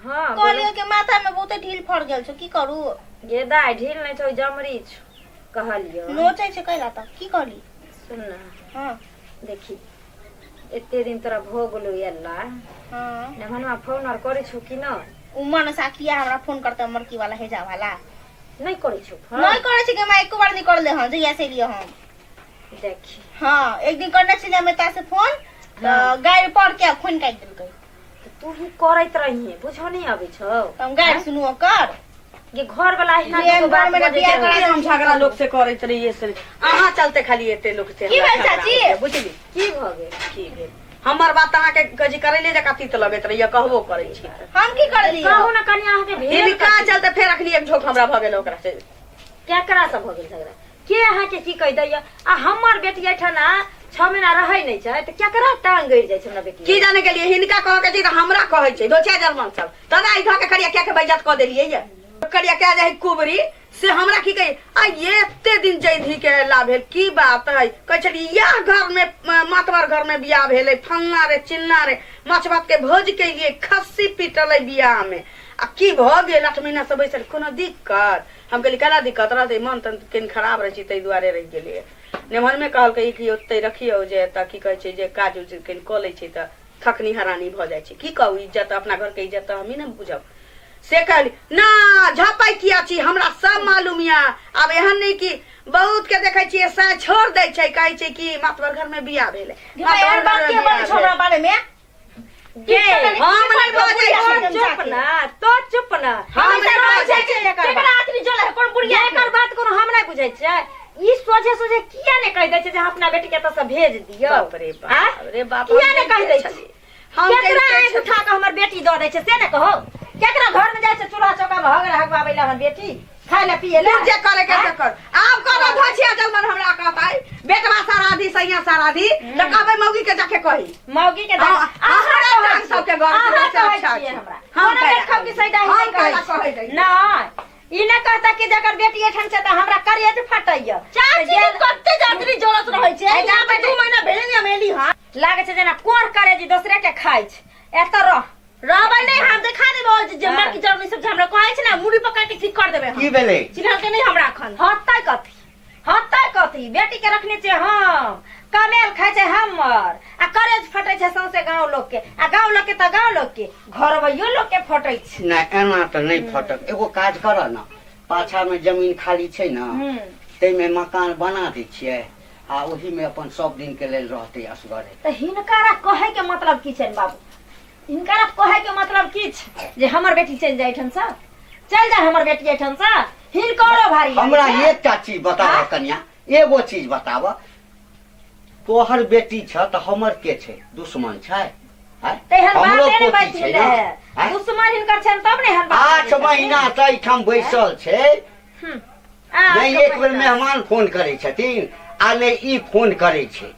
हाँ। कहलियो कि माथा में बहुते ढील फड़ गेल छौ, की करू? गे दाइ, ढील नहि छौ, जमरी छौ। कहलियो नोचै छै कैला तऽ की कहली? सुन ना। हाँ। देखी, एते दिन तोरा भऽ गेलौ एला। हाँ। नेभनवा फोन आर करै छौ कि नहि? उ मनसा किया हमरा फोन करतै, मरकी वाला हेजा वाला? नहि करै छौ फोन? नहीं करै छै के माय, एको बार नहीं करले हन जहिया से एलियै हम। देखी। हाँ, एक दिन करने छलियै हम एता से फोन तऽ गारि पढ़ के आ फोन काटि देलकै। तऽ तू ही करैत रहिहे, बुझऽ नहि अबै छौ? तऽ हम गारि सुनू ओकर? ये घर वाला अहिना प्रेम दूगो बात घर में ना बजै बियाह छै। करा। हम झगड़ा लोक से करैत रहियै से अहाँ चलते खाली एते लोक से की हमरा भेल झगड़ा चाची? होइए, बुझली? की भऽ गेल? की भेल? हमर बात अहाँके कजी करैले जकाँ तीत लगैत रहैया, कहबो करै छी तऽ। हम की करलियै? कहू ने कनि, अहाँके भेल हिनका कथी? चलते फेर अखनी एक झोंक हमरा भऽ गेल ओकरा से। केकरा से भऽ गेल झगड़ा? के अहाँके की कहि दैया? आ हमर बेटी एहिठाम 6 महीना रहै नहि छै तऽ केकरा टांग गड़ि जाइ छै हमरा बेटी? की जाने गेलियै, हिनका कहऽ के छै तऽ हमरा कहै छै दोछिया जलमन सब तदा ई धऽ के करिया क्या के बेइज्जत कऽ देलियै ये। करिया क्या जाइ कुबरी से हमरा की कही आ एते दिन जैधी के ला भेल, की बात है? कहै छली इएह घर में, मातबर घर में बियाह भेलै, फल्ना रे चिल्ना रे, माछ भात के भोज केलियै, खस्सी पीटलै बियाह में, आ की भऽ गेल 8 महीना से बैसल, कोनो दिक्कत? हम कहली केना दिक्कत रहतै, मन तन कनि खराब रहै छै, ताहि दुआरे रहि गेलियै। नेमहरमे कहलकै कि ओतहि रखियौ जे एतऽ की कहै छै जे काज उज कनि कऽ लै छै तऽ थकनी हरानी भऽ जाइ छै। की कहू, इज्जत अपना घरके इज्जत तऽ हमही ने बुझब। से कहली ना झपै किया छी, हमरा सब मालूम यऽ। आब एहन नहि कि बहुत के देखै छियै सैं छोड़ दै छै, कहै छै कि मातबर घर में बियाह भेलै। एहन बात के बजै छौ हमरा बारे में? गे, हम नहि बजै छी। चुप ना तो, चुप ना। हम नहि बजै छी। केकरा आदमी जले है? कोन बुढ़िया? एकर बात कोनो हम नहि बुझै छियै। ई सोझे सोझे किया नहि कहि दै छै जे अहाँ अपना बेटी के एतऽ से भेज दियौ? बाप रे बाप। आँय? रे बाप, किया हम नहि कहि दै जनिते छै? छलियै। हम केकरा जनिते आँखि छलियै। उठा कऽ हमर बेटी दऽ दै छै से ने कहो। केकरा घर में जाइ छै चूल्हा चौका में हगरा हगवाबै लए हमर बेटी, खाय लए पिए लए? तू जे करे के से कर। आब करो धोछिया जलमन हमरा कहतै बेटवा साराधी सैया साराधी तऽ कहबै मौगी के जाके कही। मौगी के हाँ, अहाँ हमरा कहै टांग सबके गौर अहाँ से कहै अच्छा छियै छै। हमरा। हम कोनो कैला बेट खाउ कि सैदा ही हम नहि कैला कहै कहै छियै। रहियै। नहि, ई नहि कहता कि जकर बेटी एठाम छै तऽ हमरा करेज फटैया। चाची के कते जातरी जरत रहै छै। ऐ यहाँ पे 2 महीना भेलै ने हम एली हँ। लागै छै जेना कोर करेजी दोसरे के खाइ छै। एतऽ रह। रहबै नहि हम, देखा देबै जे मर की जरनी सब जे हमरा कहै छै ने, मुड़ी पकड़ के ठीक कर देबै हम। की भेलै? चिन्हल के नहि हमरा एखन। हतै कथी, हतै कथी? बेटी के रखने छियै हम, कमेल खाइ छै हमर आ करेज फटै छै सौंसे गाँव लोक के। आ गाँव लोक के तऽ गाँव लोक के, घरबैयो लोक के फटै छै। नहि, एना तऽ नहि फटत। एगो काज करऽ ने, पाछामे जमीन खाली छै ने, ताहिमे मकान बना दै छियै आ ओहीमे अपन सब दिनके लेल रहतै असगरे। तऽ हिनकारा कहै के मतलब की छनि बाबू? हिनकारा कहै के मतलब की छै जे हमर बेटी चलि जाय एहिठामसँ, चलि जाय हमर बेटी एहिठामसँ, हिनकरो भारी हमरा लागै छै। एकटा चीज बताबऽ कन्या, एगो चीज बताबऽ, तोहर बेटी छ तऽ हमर के छै? दुश्मन छै? आँय? तेहन हमरो बाते नहि पोती बजथिन छै ने। रहै। आँय? दुश्मन हिनकर छनि तब ने एहन बात 8 बजै छथिन। महीना से एहिठाम बैसल छै। आठ नहि एक बेर महीना। मेहमान फोन करै छथिन आ नहि ई फोन करै छै।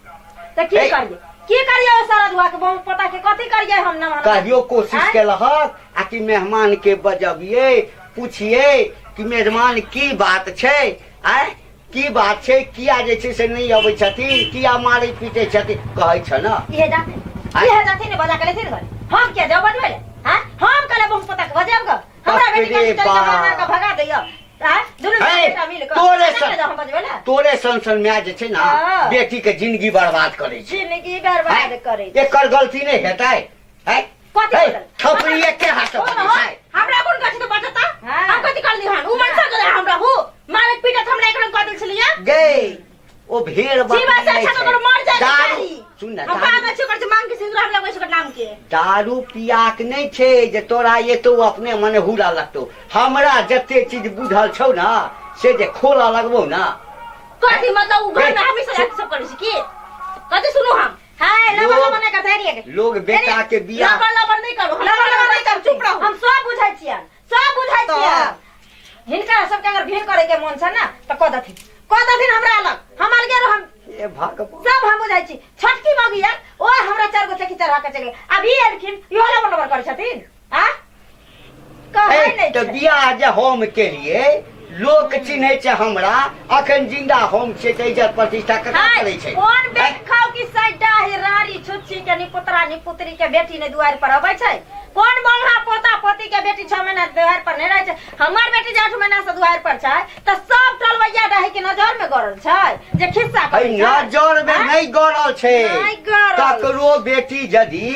तऽ की हे। करियै, की करियै? ओ शरद हुआ के बहु पोता के कथी करियै हम न? कहियो कोशिश आँय? केलहक आ कि मेहमान के बजबियै, पुछियै कि मेहमान की बात छै, आँय, की बात छै, किया जे छै से नहि अबै छथिन, किया मारै पीटै छथिन, कहै छ ने? इहे जाते। आँय? इहे जाते ने, बजा के लेथिन घर। हम किया जाउ बजबै ले? हाँ, हम कहले बहु पोता के बजायब ग? हमरा बाप बेटी रे के चल के मार मार के बाप। भगा दैय। आँय, दुनू हे, बेटा मिल कऽ तोरे केना जाउ हम बजबै ले? तोरे सन सन माय जे छै ने हाँ। बेटी के जिंदगी बर्बाद करै छै। जिंदगी बर्बाद आँय? करै छै। एकर गलती नहि हेतै? आँय? कथी हे, गलती? थपड़ी एके हाथ से हो बजै हो, छै। हमरा कोन कथी तऽ बचता? हाँ। हम कथी करली हन? उ मनसा गेलै हमरा हु मारक पीटत, हमरा एकरा कह देल छलियै। गै, ओ भेड़ बकरी जीवा से नहि अच्छा तो छै। ओकर मर जाए के दारू चाही। सुन ने, हम दारू पागल छी ओकर जे मांग के सिंदूर हम लगबै छी ओकर नाम के। दारू पियाक नहि छै जे तोरा एतौ अपने मने हुरा लगतौ। हमरा जते चीज बुझल छौ ने से जे खोला लगबौ ने। कथी मतलब? उ घर में हमी सब सब करै छी की? कथी सुनू हम? हाय, लबर लोग- लबर नहि करतै एरिया के। लोग बेटा के बियाह लबर लबर नहि करू। लबर लबर नहि करू, चुप रहू। हम सब बुझै छियनि, सब बुझै तऽ- छियनि। हिनका सबके अगर भेंट करे के मन छै ने तऽ कऽ देथिन, कऽ देथिन हमरा अलग, हम अलगे रहम। हे भगवान। सब हम बुझै छी। छोटकी मौगी यार, ओ हमरा चारि गो चक्की चढ़ा के चलि गेल। आब ई एलखिन, इहो लबर लबर करै छथिन। आ कहै ए, नहि तऽ छै। बियाह जे हम केलिए, लोक चिन्है छै हमरा, अखन जिंदा हम छियै तऽ इज्जत प्रतिष्ठा ककरा हाय, करै छै? कोन बेट खाउ कि सैडा ही रारी छुच्छी के निपुतरा निपुतरी के बेटी ने दुआरि पर अबै छै? कोन बंगहा पोता पोती? पति के बेटी 6 महीना दुआर पर नहीं रहे छै। हमर बेटी जे 8 महीना से दुआर पर छै त सब टलवैया डहे के नजर में गड़ल छै जे खिस्सा है करै छै। नजर में नहीं गड़ल छै। नहि गड़ल। ककरो बेटी यदि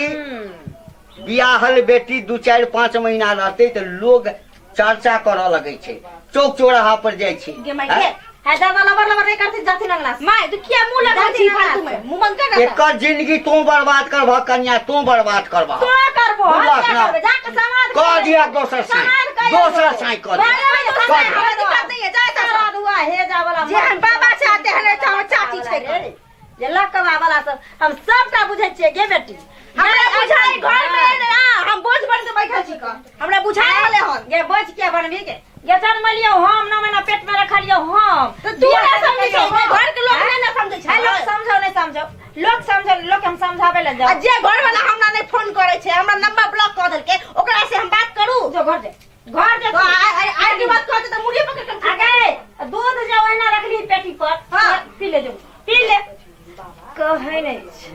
बियाहल बेटी 2 4 5 महीना रहतै तऽ लोग चर्चा करऽ लगै छै, चौक चौराहा पर जाइ छै। गे माय हैं? गे है दादा लबर लबर नहीं करती जाती अंगना से। My तू किया मुंह लगबै छी फालतू में? मुंह बंद कर ना। एकर जिंदगी तू बर्बाद करबह कन्या, तू बर्बाद करबह। तो करबो, हम बुझलक क्या ना? करबै? जाके समाध कह कर दिया दोसर साँइ, समाध कर दोसर दियौ। साँइ कह दिया। बारह बजे कह समाध दिया। हमरा दिक्कत नहीं है, जाय समाध हुआ हे जा वाला जे हम बाबा चाहते हैं नहीं तो हम चाची छै। जे लकवा वाला सब हम सबटा बुझै छियै गे बेटी। हमरा बुझाई घर में ना हम बोझ बन के बैठल छी क हमरा बुझाई रहले हन। गे बोझ किया बनबी गे? गे जन्मलियौ हम, 9 महीना पेट में रखलियौ हम। तो तू ना समझै छै, घर के लोग नहीं ना समझै छै। है लोग समझो नहीं समझो, लोग समझो, लोग के हम समझाबै ले आ जाओ। जे घर वाला हमरा नहीं फोन करे छै, हमरा नंबर ब्लॉक कर देलके, ओकरा से हम बात करू? जो घर जे, घर जे तो आ के बात कहते त मुड़ी पकड़ के आ गए दूध जे ओहिना रखली पेटी पर। हाँ। पी ले जो, पी ले। कहै नहीं छै।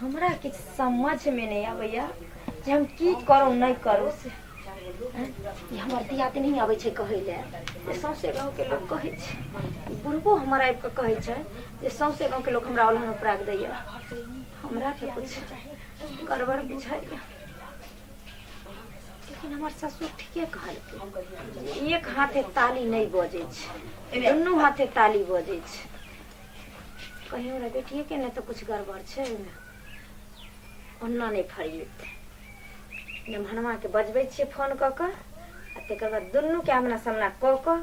हमरा किछु समझ में नहीं आबैया जे हम की करू नहीं करू से। ई हमर दियादनी नहीं आबै छै कहै ले जे सौंसे गाँव के लोग कहै छै। बुढ़बो हमर आबि कऽ कहै छै जे सौंसे गाँव के लोग हमरा ओलहन उपराग दैया। हमरा के कुछ गड़बड़ बुझाइया, लेकिन हमर ससुर ठीके कहलकै, एक हाथे ताली नहीं बजै छै, दुनू हाथे ताली बजै छै। कहीं हमरा बेटिए के नहि तऽ कुछ गड़बड़ छै ओहिमे, ओना नहि फरिएतै। नेमहनमा के बजबै छियै फोन कऽ कऽ आ तकर बाद दुनू के आमना सामना कऽ कऽ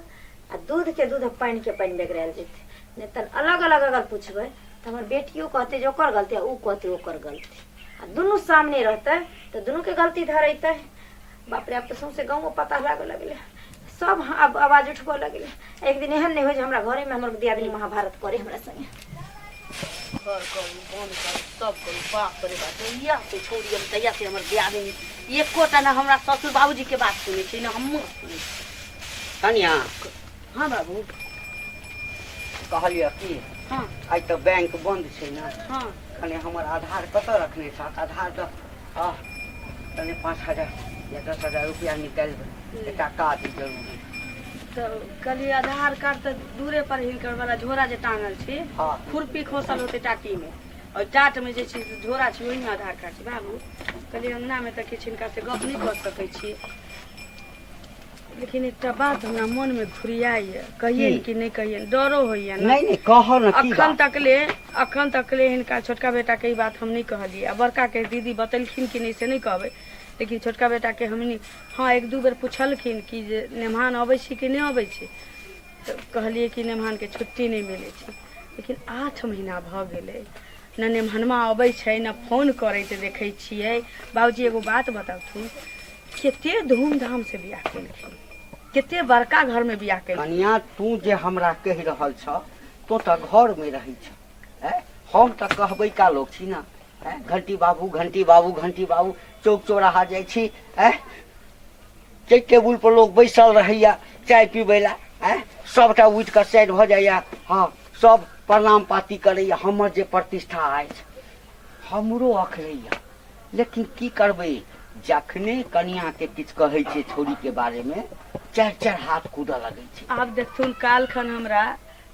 आ दूध के दूध आ पानि के पानि बेगरायल जेतै। नहि तऽ अलग अलग अगर पुछबै तऽ हमर बेटियो कहतै जे ओकर गलती आ उ कहतै ओकर गलती, आ दुनू सामने रहतै तऽ दुनू के गलती धरेतै। बाप रे, आब तऽ सौंसे गाँवो पता लागऽ लगलै, सब आब आवाज उठबऽ लगलै। एक दिन एहन नहि होइ जे हमरा घरेमे हमर दियादनी महाभारत करे हमरा संगे। घर करू, बंद करू, सब करू। बाप रे बाप, जहिया से छोड़ी हम तहिया से हमर दियादनी एकोटा ना हमरा ससुर बाबूजी के बात सुनै छै ना हमर सुनै छै। कनिया। हाँ बाबू। कहलियै की? हाँ। आइ तऽ बैंक बंद छै ना। हाँ। कने हमर आधार कतऽ रखने छह? आधार तऽ आ तने 5,000 या 10,000 रुपया निकालि एकटा काज जरूरी। तऽ कहलियै आधार कार्ड तऽ दूरे पर हिनकर वाला झोरा जे टांगल छै। हाँ। खुरपी खोसल होतै टाटी में, और टाट में जे छै झोरा छै ओहिमे आधार कार्ड छै। बाबू कहलियै अंगना में तऽ किछु हिनका से गप नहि कऽ सकै छी, लेकिन एकटा बात हमरा मन में घुरियाइए, कहियनि कि नहि कहियनि, डरो होइए ना। नहीं नहीं कह न की अखन बात? तकले, अखन तकले हिनका छोटका बेटा के ई बात हम नहीं कहलियै, आ बड़का के दीदी बतेलखिन कि नहीं से नहीं कहबै, लेकिन छोटका बेटा के हम नहीं। हाँ 1-2 बेर पुछलखिन कि जे नेमहान अबै छी कि नहि अबै छी, तऽ कहलियै कि नेमहान के छुट्टी नहि मिलै छै। लेकिन 8 महीना भऽ गेलै, न नेमहनमा अबै छै न फोन करैत देखै छियै। बाबूजी एगो बात बताबथुन, कते धूमधाम से बियाह केलखिन, कते बड़का घर में बियाह केलखिन। कनिया तू जे हमरा कहि रहल छ, तो तऽ घर में रहै छ, हम तऽ कहबै का लोग छी ना, घंटी बाबू घंटी बाबू घंटी बाबू चौक चौराहा जाइ छी, टेबुल पर लोग बैसल रहैया चाय पीबै ला, सबटा उठि कऽ साइड भऽ जाइया, हाँ सब प्रणाम पाती करैया। हमर जे प्रतिष्ठा अछि हमरो अखरैया, लेकिन की करबै, जखने कनिया के किछु कहै छै छोरी के बारे में 4-4 हाथ कूदऽ लगै छै। आब देखथुन काल खन हमरा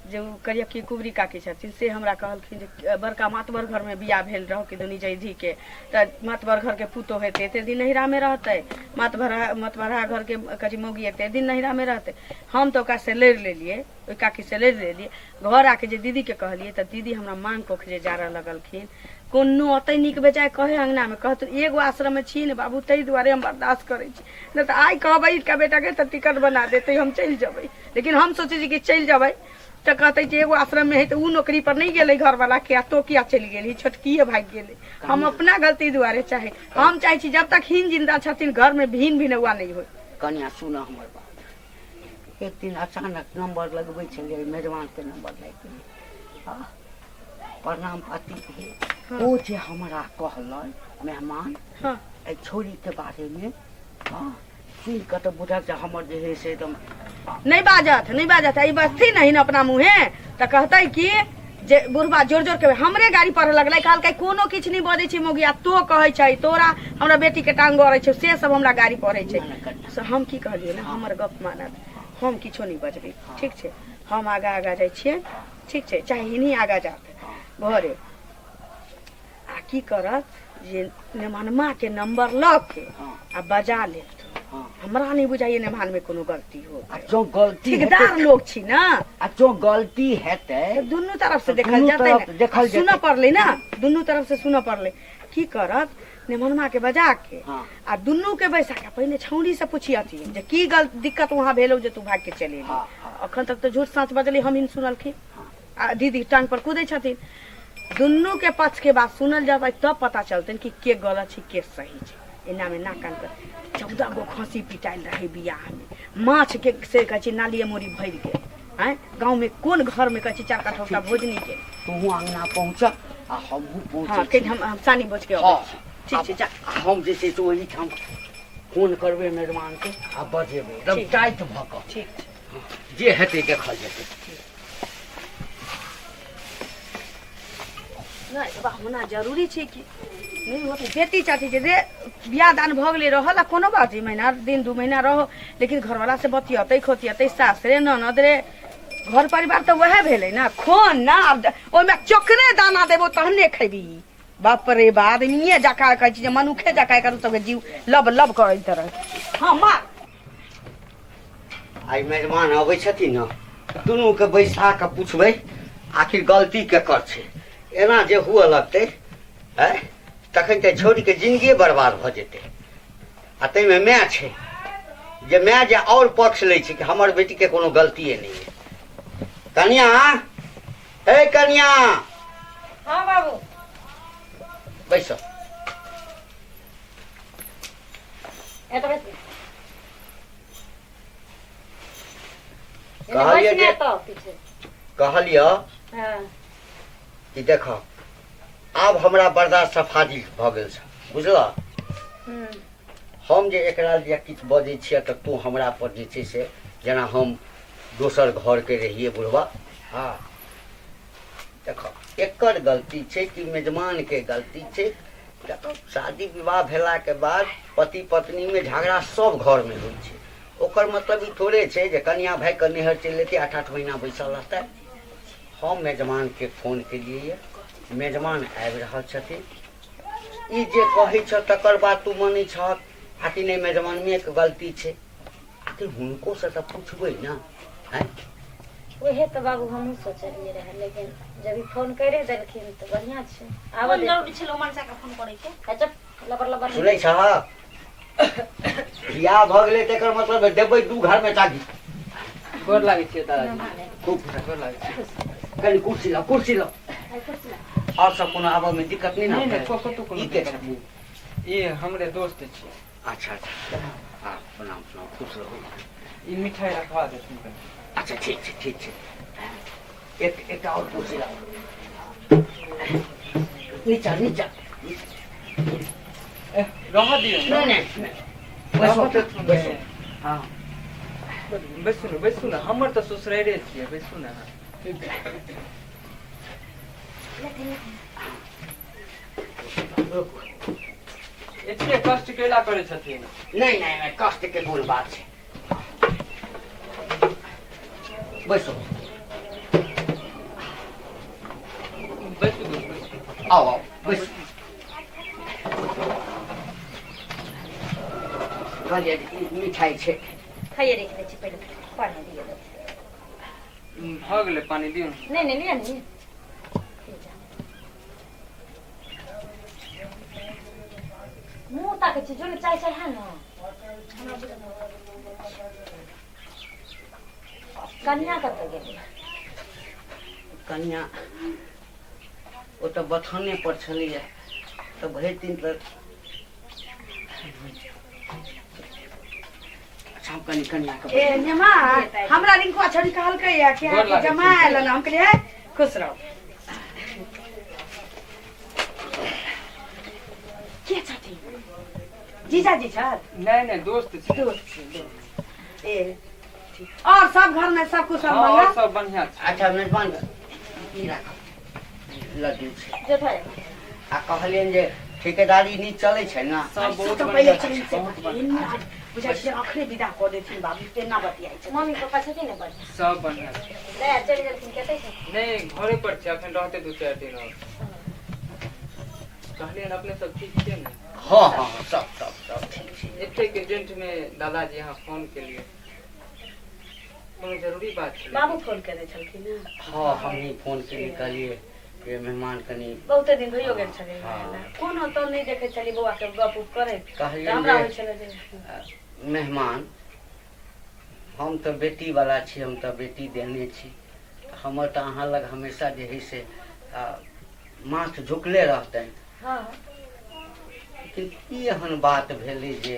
जे ओ करियकी कुबरी काकी छथिन से हमरा कहलखिन जे बड़का मातबर घर में बियाह भेल रहो कि दुनी जैधी के, तऽ मातबर घर के पुतोह हेतै एते दिन नहिरा में रहतै, मतबरहा घर के कथी मौगी एते दिन नहिरा में रहतै। हम तऽ ओकरा से लड़ि लेलियै, ओहि काकी से लड़ि लेलियै। घर आके जे दीदी के कहलियै तऽ दीदी हमरा मांग कोख जे जारऽ लगलखिन, कोनो अतै नीक बेजाय कहे अंगना में, कहत एगो आश्रम में छी ने बाबू, ताहि दुआरे हम बर्दाश्त करै छी, नहि तऽ आइ कहबै इनका बेटा के तऽ टिकट बना देतै, हम चलि जेबै। लेकिन हम सोचै छी कि चलि जेबै तऽ कहतै जे एगो आश्रम में है तऽ उ नौकरी पर नहि गेलै घरवाला के, आ तो किया चलि गेलही, छोटकिए भागि गेलै। हम अपना गलती दुआरे चाहे, हम चाहै छी जब तक हीन जिंदा छथिन घर में भिन भिनौआ नहि होय। कनिया सुन हमर बात, एक दिन अचानक नंबर लगबै छलियै, मेजबान के नंबर लागि गेलै, प्रणाम पाती भेल। ओ जे हमरा कहलनि मेहमान एहि छोरी के बारे में, हाँ सुनि कऽ तऽ बुझल जे हमर जे है से एकदम नहि बाजत, नहि बाजत। ई बजथिन नहीं न अपना मुँहे तऽ कहतै कि जे बुढ़बा जोर जोर के हमरे गाड़ी पढ़े लगलै, कहलकै कोनो किछु नहि बजै छै मौगिया, तो कहै छै तोरा हमरा बेटी के टांग गड़ै छै, से सब हमरा गाड़ी पढ़ै छै। से हम की कहलियै ने, हमर गप मानत, हम किछो नहि बजबै, ठीक छै? हम आगा आगा जाइ छियै, ठीक छै? चाहे हिनी आगा जात घरे, आ की करत जे नेमनमा के नंबर लऽ के आ बजा लेत। हमरा नहि बुझाइए नेमान में कोनो गलती हो। आ जो गलती ठेकेदार लोग छी ना, आ जो गलती हेतै दुनू तरफ से देखल जेतै, देखल सुनऽ पड़लै ना, दुनू तरफ से सुनऽ पड़लै। की करत नेमनमा के बजा के आ दुनू के बैसा के पहिने छौड़ी से पुछियथिन जे की गलत दिक्कत वहाँ भेलौ जे तू भाग के चलि एली। अखन तक तऽ झूठ साँच बजली, हम सुनलखिन आ दीदी टांग पर कूदै छथिन। दुनू के पक्ष के बात सुनल जेतै तब पता चलतै कि के गलत छै के सही छै। एना में ना कान कर 14 गो खसी पिटायल रहे बियाह में, माछ के से कहै छै नालिये मोरी भरि गेल। आँय गाँव में कोन घर में कहै छै 4 कठौता भोजनी के। तोहूँ अंगना पहुँच आ हमहूँ पहुँच। हँ, हम सानी भोज के अबै छी। ठीक छै, जा। हम जे छै से ओहिठाम फोन करबै मेजबान के आ बजेबै एकदम टाइट भऽ कऽ। ठीक छै, जे हेतै देखल जेतै। नहि बाबा, होना जरूरी छै कि नहि होतै। बेटी चाची छै जे बियाह दान भऽ गेलै रहल आ कोनो बात नहि, महीना दिन 2 महीना रहो, लेकिन घरवाला से बतियतै खोतियतै, सास रे ननद रे, घर परिवार तऽ वएह भेलै ने, खोन ना ओहिमे चोकरे दाना देबो तहने खेबी। बाप रे बा, आदमिये जकाँ कहै छी जे मनुखे जकाँ एकर सबके जीव लब लब करैत रहै। हँ माँ, आइ मेजबान अबै छथिन ने, दुनूके बैसा कऽ पुछबै आखिर गलती केकर छै। एना जे हुअ लगतै है तखन तऽ छोड़िके जिंदगिए बर्बाद भऽ जेतै। आ ताहिमे माय छै जे माय जे आओर पक्ष लै छै कि हमर बेटीके कोनो गलतिए नहि है। कनिया, हे कनिया। हाँ बाबू, बैस। कहलियै कि देख आब हमरा बर्दाश्त फाजिल भऽ गेल छै, बुझलह? हम जे एकरा लिए किछु बजै छियै तऽ तू हमरा पर जे छै से जेना हम दोसर घरके रहियै बुढ़बा। हँ देख, एकर गलती छै कि मेजबानके गलती छै? देखो, शादी विवाह भेलाके बाद पति पत्नीमे झगड़ा सब घरमे होइ छै। ओकर मतलब ई थोड़े छै जे कनिया भाई के नैहर चलि जेतै, 8-8 महीना बैसल रहतै। हम मेजबानके फोन केलियै, मेजबान आबि रहल छथिन। ई जे कहै छ तकर बात तू मानै छहक आ कि नहि? मेजबानमे के गलती छै, आखिर हुनको से तऽ पुछबै ने। आँय, उहे तऽ बाबू हमहूँ सोचलियै रहए, लेकिन जब ई फोन करे देलखिन तऽ बढ़िआँ छै। आबऽ कोन दे। जरूरी छलै मनसा के फोन करे के? अच्छा, लबर लबर सुनै छहक, बियाह भऽ गेलै तकर मतलब देबै 2 घर मे चाही। गोर लागै छियै दादाजी। खूब गोर लागै छियै। कनि कुर्सी लाउ, कुर्सी लाउ। आओर सब कोनो आबऽ मे दिक्कत नहि नहि ने? नहि, कतहु कोनो ई के दिक्कत छथिन? नहि। ई हमरे दोस्त छियै। अच्छा अच्छा, हँ प्रणाम प्रणाम, खुश रहू। ई मिठाई रखवा देथिन कनि। अच्छा ठीक छै, ठीक छै। एक एकटा आओर कुर्सी लाउ। नीचा नीचा। रहऽ दियौ नहि ने। नहि, बैसो बैसो। हँ बैसू ने, बैसू ने, हमर तऽ ससुराइरे छियै, बैसू ने अहाँ। एते कष्ट केला करै छथिन? नहि नहि नहि, कष्ट के कोन बात छै, बैसो बैसू दोस्त, बैसू। आओ आओ बैसो। कहलियै ई मिठाई छै। खाइए राखि दै छी, पहिले पानि दिअ। भऽ गेलै, पानि दियौ ने। नहि नहि, लिअ ने। मुँह ताकै छी, जो ने चाय चाय है ने। कनिया कतऽ गेलै? कनिया ओ तऽ बथाने पर छलैया, तऽ भरि दिन तऽ अच्छा, हम कनि कनिया के ए नेमा, हमरा रिंकुआ छोड़ी कहलकै या कि गोर अहाँके लागै छी। जमा आयल हन। हम कहलियै खुश रहो। के छथिन? जीजाजी छथि? नहि नहि, दोस्त छै। दोस्त छै, दोस्त। ए ठीक। और सब घर में सब कुशल हँ, आओर मंगल? सब बढ़िआँ छै। अच्छा मेजबान, ई राखब। लड्डू छै। जो धरे। आ कहलियनि जे ठेकेदारी नीक चलै छै ने? सब बहुत तऽ बढ़िआँ पहिले छै, चलि बहुत बढ़िआँ। बुझाइ छै अखने विदा कऽ देथिन बाबू, तेना बतियाइ छै। मम्मी पप्पा छथिन ने बढ़िआँ? सब बढ़िआँ छै। दया चलि गेलखिन कतै छै? नहि, घरे पर छै, अखन रहतै 2-4 दिन आओर। कहलियनि अपने सब ठीक छियै ने? हँ हँ, सब सब सब ठीक छै। एतेक एजेंट में दादाजी अहाँ फोन केलियै, कोनो जरूरी बात छलै? बाबू फोन केने छलखिन हँ। हँ, हमही फोन केने कहलियै जे मेहमान कनि बहुते दिन भइयो गेल छलै। हँ। कोनो तऽ नहि देखै छलियै बौआ के गप उप करैत, तऽ कहलियनि हमरा जे होइ छलै जे मेहमान, हम तऽ बेटीवला छी, हम तऽ बेटी देने छी, हमर तऽ अहाँ लग हमेशा जे हइ से माथ झुकले रहतनि। हँ। लेकिन की एहन बात भेलै जे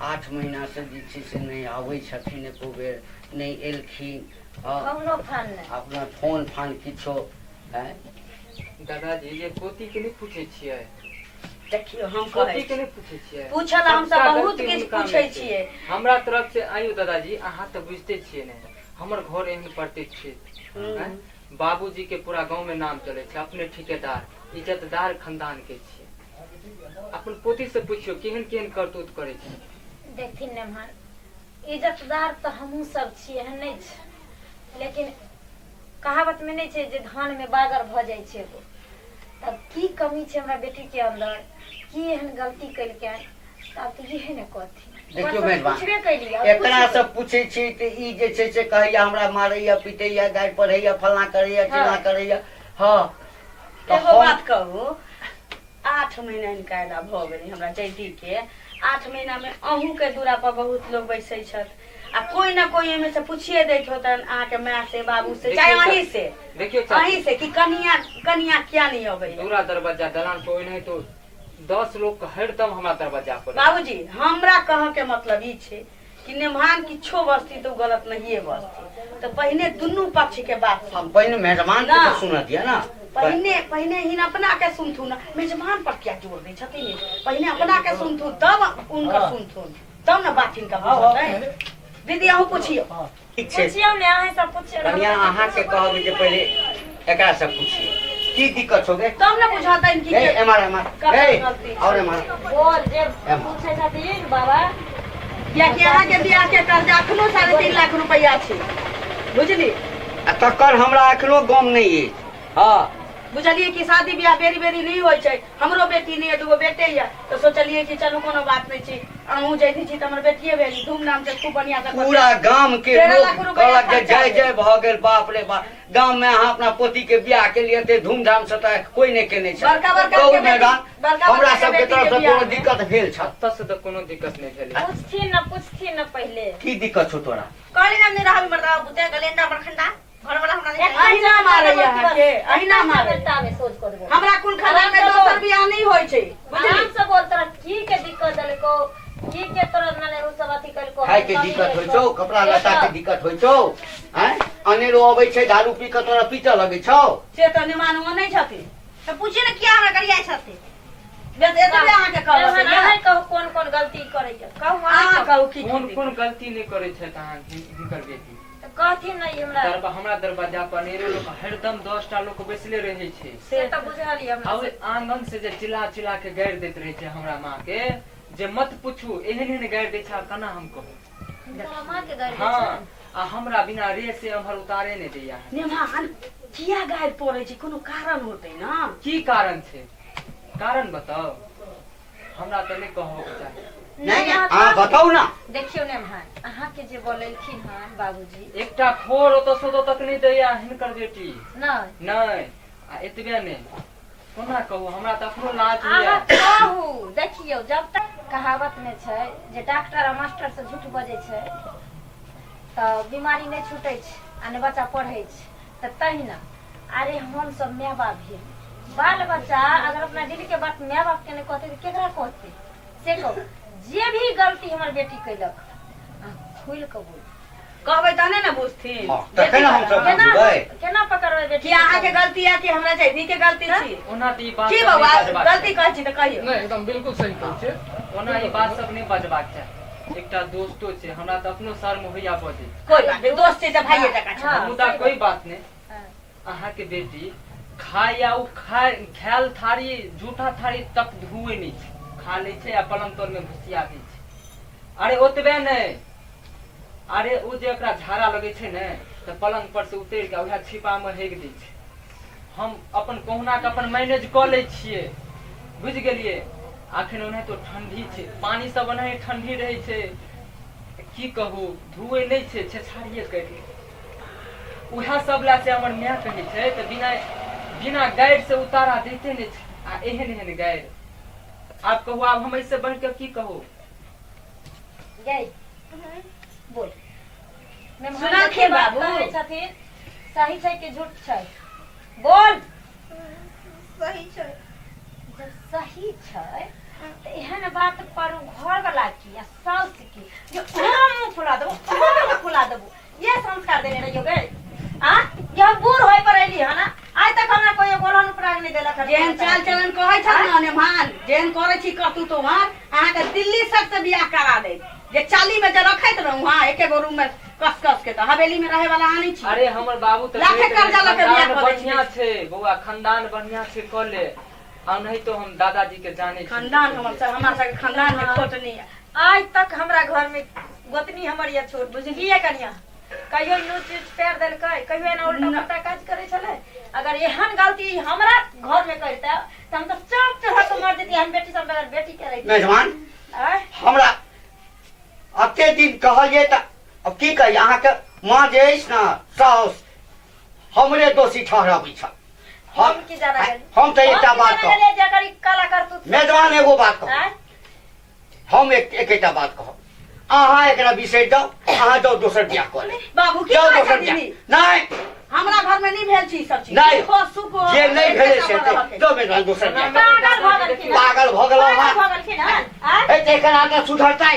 8 महीनासँ जे छै से नहि आबै छथिन, एको बेर नहि एलखिन? हँ। कौनो फान नहि। अपना फोन फान किछो आँय? दादाजी, जे पोती के नहि पूछै छियै? देखियौ, हम कहै पोती के छी नहि पूछै छियै? पूछल हमसब सबटा बहुत गलती किछु हुनका मे पूछै छै। छियै। हमरा तरफ से आइयो दादाजी, अहाँ तऽ बुझिते छियै ने, हमर घर एहन प्रतिष्ठित आँय? बाबूजी के पूरा गांव में नाम चलै छै, अपने ठिकेदार इज्जतदार खानदान के छियै। अपन पोती से पुछियौ केहन केहन करतूत करै छै। देखथिन मेहमान, इज्जतदार तऽ हमहूँ सब छी, एहन नहि छै, लेकिन कहावत में नहि छै जे धान में बागर भऽ जाइ छै एगो, तब की कमी छै हमरा बेटी के अंदर? की एहन गलती केलकै? तब तऽ इहे ने कहथिन। देखियौ ओकरा सब मेहमान, पुछबे कैली और एकरा पुछबे। से पूछै छी तऽ ई जे छै से कहैया हमरा मारैया पीटैया, गारि पढ़ैया, फल्लाँ करैया, चिल्लाँ करैया। हँ, तऽ एगो हम बात कहू, 8 महीना हिनका एला भऽ गेलै हमरा जैती के। 8 महीना में अहूँ के दूरा पर बहुत लोग बैसै छथि आ कोई ना कोई ओहिमे से पूछिए दैत होतन अहाँके माय से, बाबू से, चाहे देखियौ अहीं से, देखियौ चाची, अहीं से कि कनिया कनिया किया नहीं अबैया? दूरा दरवाजा दलान पर ओनाहि तो 10 लोग हरदम हमरा दरवाजा पर। बाबूजी, हमरा कह के मतलब ई छै कि नेमहान किछो बजती तऽ ओ गलत नहिए बजती, तऽ पहिने दुनू पक्ष के बात सुनू। हम पहिने मेहमान के ना। तऽ सुनऽ दिअ ने। पहिने पहिने हिन अपना के सुनथुन, मेजबान पर क्या जोर दै छथिन? पहिने अपना के सुनथुन तब उनकर सुनथुन, तब ने बात हिनका बुझतै। दीदी, अहूँ पुछियौ। ठीक छै। पुछियौ ने, अहीं सब पुछियौ ने। कनिया, अहाँके कहब जे पहिले एकरा से पूछिए की दिक्कत हो गए, तब ने बुझतनि कि ए एमर एमर ककर ए गलती छै। और एमर। बोल जे एम। पूछै छथिन बाबा। कियाकि अहाँके बियाह के कर्जा अखनो 3.5 लाख रुपैआ छै, बुझली? आ तकर हमरा एखनो गम नहि अछि। हँ। बुझलियै कि शादी बियाह बेरी बेरी नहि होइ छै। हमरो बेटी नहि यऽ, दूगो बेटे यऽ, तऽ सोचलियै कि चलू कोनो बात नहि छै, अहूँ जैती छी तऽ हमर बेटिये भेली, धूमधाम से खूब बढ़िआँ से पूरा गाम के 13 लोग लाख रुपैआ कहलक जे खर्चा जय भेल। जय भऽ गेल। बाप रे बाप, गाम में अहाँ अपना पोती के बियाह के लिए एते धूमधाम से तऽ कोई नहि केने छै। बड़का बड़का कहू के बेटी- मेहमान, बड़का हमरा बड़का के सबके बेटी तरफ के से बियाह कोनो में। दिक्कत भेल छल? एतऽ से तऽ कोनो दिक्कत नहि भेलै। पूछथिन ने, पूछथिन ने पहिले। की दिक्कत छौ तोरा? कहली ना, नहीं रहबी मर्दा बुते गलेंडा बरखंडा घर वाला हमरा नहीं। अहिना मारैया अहाँके, अहिना मारैया। तामे सोच कर बोल। हमरा कुल खानदान में दोसर बियाह नहीं होइ छै, बुझली? आराम से बोल, तोरा की के दिक्कत देलको, की के तोरा मने उ सब अथी कलको? खाय के दिक्कत होइ छौ, कपड़ा लत्ता के दिक्कत होइ छौ? आँय, अनेरो अबै छै दारू पी कऽ तोरा पीटऽ लगै छौ? से तऽ निमान ओ नहि छथिन। तऽ पूछिए ने किया हमरा गरियाइ छथिन। बस एतबे अहाँके कहब। अहाँ कहू, कोन कोन गलती करैया, कहू अहाँ अहाँ। कहू की कोन की कोन गलती नहि करै छथि अहाँ हिनकर बेटी? तऽ कहथिन ने ई हमरा। हमरा दरवाजा पर अनेरो लोक हरदम 10टा लोक बैसले रहै छै। से तऽ बुझल यऽ आ हमरा। ओहि आंगन से जे चिल्ला चिल्ला के गारि दैत रहै छै हमरा माँ के, जे मत पूछू, एहन एहन गारि दै छै, आब केना हम कहू? तोरा माँ के गारि दै हँ। छै? आ हमरा बिना रे से एम्हर उतारे नहि दैया। निमान, किया गारि पड़ै छै? कोनो कारण होतै ने। की कारण छै? कारण बताउ, हमरा तऽ नहि कहबक चाही। नहि नहि, अहाँ बताउ ने। देखियौ ने भाई, अहाँके जे बोलेलखिन हन बाबूजी। एकटा खोर ओतऽ से ओतऽ तक नहि दैया हिनकर बेटी। नहि? नहि, आ एतबे नहि, कोना कहू, हमरा तऽ अपनो लाज होइया। अहाँ कहू। देखियौ, जब तक कहावत में छै जे डॉक्टर आ मास्टर से झूठ बजै छै तऽ बीमारी नहि छूटै छै आ नहि बच्चा पढ़ै छै, तऽ तहिना अरे हम सब माय बाप भेल, बाल बच्चा अगर अपना दिल के बात माय बाप के नहि कहतै तऽ केकरा कहतै, से कहू। जे भी गलती हमर बेटी कैलक, अहाँ खुलि कऽ बोलू। कहबै तहने ने बुझथिन। हँ, तखन हमसब केना बुझबै। केना पकड़बै बेटी? कि अहाँके गलती है कि हमरा जैधी के गलती छी? ओना तऽ ई बात की सब नहि बौआ, बजबाक गलती कहै छी तऽ कहियौ। नहि, एकदम बिल्कुल सही कहै छियै। चाही। ओना ई बात सब नहि बजबाक चाही, एकटा दोस्तो छै, हमरा तऽ अपनो शर्म होइया बजै। कोई बात नहि, दोस्त छै तऽ भाइये जकाँ छै। हँ, मुदा सही कोई बात नहि। हँ। अहाँके बेटी खाय या ओ खाय खायल थारी जूठा थारी तक धुए नहि छै, खा लै छै आ पलंग तर में घुसिया दै छै। अरे ओतबे नहि, अरे ओ जे एकरा झाड़ा लगै छै ने तऽ पलंग पर से उतरि के उएह छिपा मे हेग दै छै। हम अपन कहुना के अपन मैनेज कऽ लै छियै, बुझि गेलियै। अखन ओनाहितो ठंडी छै, पानी सब ओनाही ठंडी रहै छै, की कहू धुए नहि छै, छेछाड़िए करि। उएह सब लए से हमर माय कहै छै तऽ बिना बिना गारि से उतारा दैते नहि छै, आ एहन एहन गारि। आब कहू, आब हम एहिसँ बढ़ि कऽ की कहू? गई बोल। सुनलखिन बाबू? कहै छथिन सही छै कि झूठ छै? बोल। सही छै। जब सही छै तऽ एहन बात पर घर वाला की आ साउस की जे ओहो मुँह फुला देबो, ओहो मुँह फुला देबो, ये संस्कार देने रहियो गे? आ ये हम बूढ़ होय पर अयली हन, आइ तक हमरा कोई गोलन उपराग नहि देलक हन। जेहन चाल चलन कहै छथ ने नेमान, जेहन करै छी करतू तोहर, अहाँके दिल्ली सबसँ बियाह करा देत। जे चाली में जे रखैत रहू हाँ एके गो रूम में कस कस के, तऽ हवेली में रहे वाला अहाँ नहि छी। अरे हमर बाबू तऽ लाखे कहैत रहै, कर्जा लऽ के बियाह खानदान कऽ दै बढ़िया छै बौआ, खानदान बढ़िया छै, कऽ ले, आ नहीं तो हम दादाजी के जाने छी। खानदान हमर सब, हमरा सबके खानदान में खोट नहीं है। आइ तक हमरा घर में गोतनी हमर या छोट बुझलियै कनिया कहियो नोच उच पैर देलकै, कहियो एना उल्टा पुल्टा काज करै छलै। अगर एहन गलती हमरा घर में करितै तऽ हम तऽ चौक चढ़ा के मर जैती। हम बेटी सब बगैर बेटी के रहिती। मेजबान, आँय? हमरा एते दिन कहलियै तऽ अब की कही, अहाँके माँ जे अछि ने साउस हमरे दोषी ठहरबै छल। हम की जाना गेली? हम तऽ एकटा हम की बात जाना कहब गेलियै जे अगर ई काला करतूत। मेजबान, एगो बात कहब। आँय? हम एक एकेटा बात कहब, अहाँ एकरा बिसरि जाउ, अहाँ जाउ दोसर बियाह कऽ लेब। बाबू की जाउ कहै दोसर छथिन बियाह। ई? नहि, हमरा घर में नहीं भेल छी ई सब चीज। नहि। सुखो सुखो जे नहि भेलै से एके रहके। जाउ मेजबान दोसर बियाह। पागल भऽ गेलखिन हन। पागल भऽ गेलहुँ पागल अहाँ। भऽ गेलखिन हन। आँय? हे, तऽ एकर आगा सुधरतै?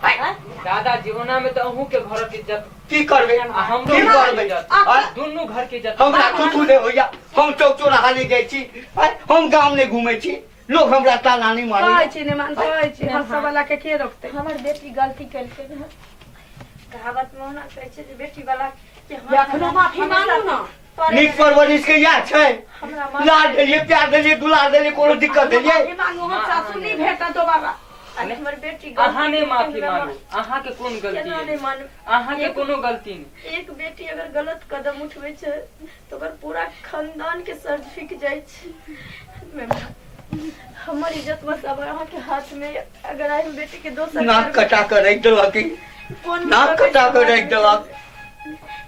आँय? दादाजी, ओना में तऽ अहूँ के घरक इज्जत की करबै? आ हमरो की घर के करबै? इज्जत, आँय? दुनू घर के इज्जत। हमरा थुथू नहि होइया, हम चौक चौराहा नहि जाइ छी, आँय? हम गाम नहि घूमै छी, लोग हमरा ताना नहि मारै। कहै छी नेमान, कहै छी हंसऽ वाला के के रोकतै? हमर बेटी गलती केलकै हन। कहावत में ओना कहै छै जे बेटी वाला के हाथ एखनो माफी मांगू ने। तोरे नीक परवरिश के इएह छै, हमरा माफ लाड देलियै, प्यार देलियै, दुलार देलियै, कोनो दिक्कत देलियै? माफी मांगू, हम सासु नहीं भेटत दोबारा। अरे हमर बेटी गलती अहाँ नहि केलकै, माफी हमरा मांगू, अहाँ के कोन गलती केना नहि अछि? मानू? अहाँ के कोनो गलती नहि। एक बेटी अगर गलत कदम उठबै छै तऽ ओकर पूरा खानदान के सर झुकि जाइ छै। हमर इज्जत बस अब अहाँके हाथ में यऽ। अगर आइ हम बेटी के दोसर नाक कटा के राखि देलक ई। कोन नाक कटा के राखि देलक।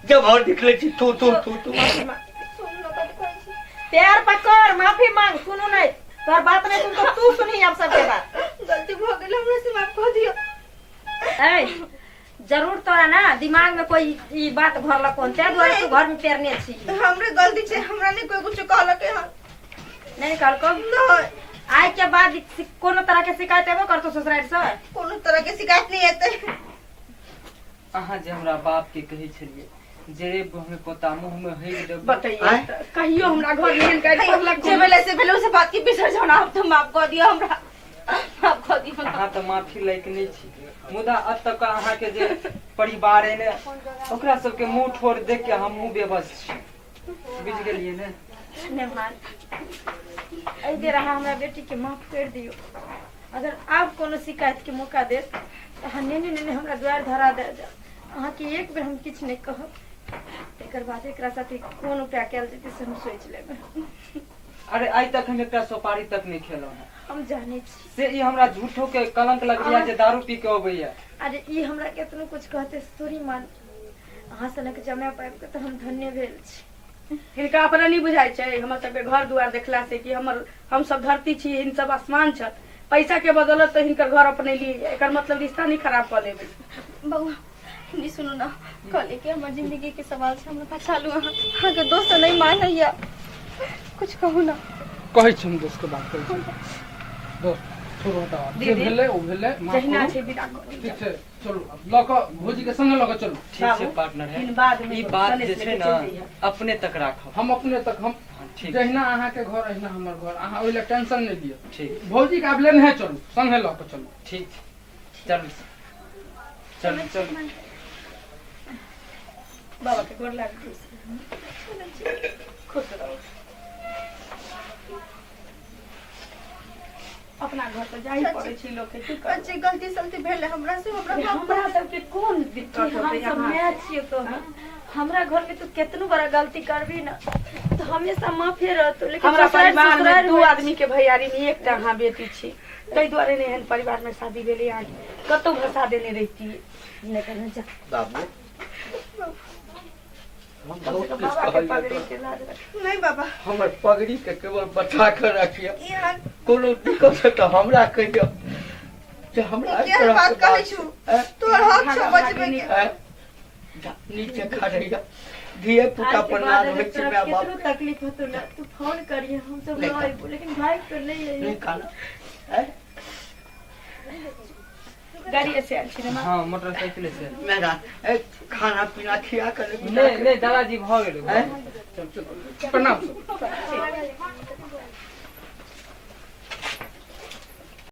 जब घर निकलै छी थू थू थू थू। पैर पकड़ माफी मांग। सुनू नहीं तोहर बात नहीं सुन तो तू सुनी अब सबके बात। गलती भऽ गेल हमरा से, माफ कऽ दियौ। ऐ जरूर तोरा ना दिमाग में कोई ई बात भरलक कोन, ताहि दुआरे तू घर में पेरने छी। हमरे गलती छै, हमरा नहि कोई कुछ कहलक हन। नहीं कहलको? नहीं। आइ के बाद कोनो तरह के शिकायत एबो करतो ससुराल से? कोनो तरह के शिकायत नहीं एतै। अहाँ जे हमरा बाप के कहै छलियै जे रे मुँह में पोता मुँह में हेग देबो। बतैयै आँय? तऽ कहियो हमरा घर में एहन गारि पड़लक? जे भेलै से भेलै, से बात के बिसरि जाउ ने आब, तऽ माफ कऽ दियौ हमरा, माफ कऽ दियौ। अहाँ तऽ माफी लायक नहि छी, मुदा एतऽ अहाँके जे परिवार अइ ने ओकरा सबके मुँह ठोर देख के हमहूँ बेबस छी, बुझि गेलियै ने? नेमान, एहि बेर अहाँ हमरा बेटी के माफ कर दियौ। अगर आब कोनो शिकायत के मौका देत तऽ अहाँ नेने नेने हमरा द्वार धरा दे जाउ। अहाँके एक बेर हम किछु नहि कहब, तकर बाद एकरा साथे कोन उपाय कयल जेतै से हम सोचि लेबै। अरे आइ तक हम एकटा सोपारी तक नहि खेलहुँ हेँ। हम जानै छी। से ई हमरा झूठो के कलंक लगबैया जे दारू पी के अबैया। अरे ई हमरा केतनो कुछ कहते से थोड़ी मान, अहाँ सनक जमाय पाबि कऽ तऽ हम धन्य भेल छी। हिनका अपना नहीं बुझाइ छै हमर सबके घर दुआर देखला से कि हमर हम सब धरती छी, हिन सब आसमान छथि। पैसा के बदौलत तऽ हिनकर घर अपनेलियै, एकर मतलब रिश्ता नहीं खराब कऽ लेबै। बौआ जी सुनू ना, कहली कि हमर जिंदगी के सवाल छै, हमरा बचा लू अहाँ, अहाँके दोस्त नहीं मानैया, कुछ कहू ना। कहै छी हम दोस्त के बात करै छी। दोस्त छोड़ू, हटाउ, जे दीदी, भेलै ओ भेलै, माफ जहिना करू। छै विदा करू। ठीक छै, चलू आब लऽ कऽ भौजी के संगे लऽ कऽ चलू। ठीक छै पार्टनर है, दिन बाद में ई बात सनेस जे छै लेके ने चलि जइहे। अपने तक राखब। हम अपने तक, हम हाँ, ठीक। जहिना अहाँके घर अहिना हमर घर, अहाँ ओहि लए टेंशन नहि लिअ। ठीक। भौजी के आब लेने चलू, संगे लऽ कऽ चलू। ठीक छै, चलू चलू चलू। बाबा के गोर लागै छी। खुश रहू। अपना घर तऽ जाही पड़ै छै लोकके, की करबै? जे गलती सलती भेल हमरा से, हमरा माफ हमरा सबके कोन दिक्कत हम होतै? सब अहाँ माय छियै तो हमरा घर में तू केतनो बड़ा गलती करबी ना तो हमेशा माफे रहतो, लेकिन हमरा ससुरारि परिवार में ससुरारि दू होइ छै। आदमी के भैयारी में एकटा अहाँ बेटी छी, ताहि दुआरे ने एहन परिवार में शादी भेलै। अहाँके कतौ भसा देने रहिती। नहि करना जा बाबू, हम कम से बहुत कम किछु बाबा के कहलियै पगड़ी तोरा। के लाज रख। नहीं बाबा, हमर पगड़ी के केवल बचा के रखिए। ई अहाँ कोनो दिक्कत है तऽ हमरा कहियो जे हमरा एहि केहन तरह बात के कहै बात छु? ऐं? तोहर हक छौ बचबै के। ऐं? जा, नीचे खा रहिया, धिये पुता आज के पर बाद नाज अगर होइ छै तोरा माय बाप केतनो तकलीफ होतो ना तू फोन करिए, हम सब नहीं न अइबो, लेकिन भाई तो नहीं नहीं अइबो। खाना ऐं? गाड़ी से आयल छी ने माँ? हँ, मोटरसाइकिल से। मेरा ऐं, खाना पीना खिया कर नहि नहि दादाजी, भऽ गेलै। ऐं? चल चल, प्रणाम सर।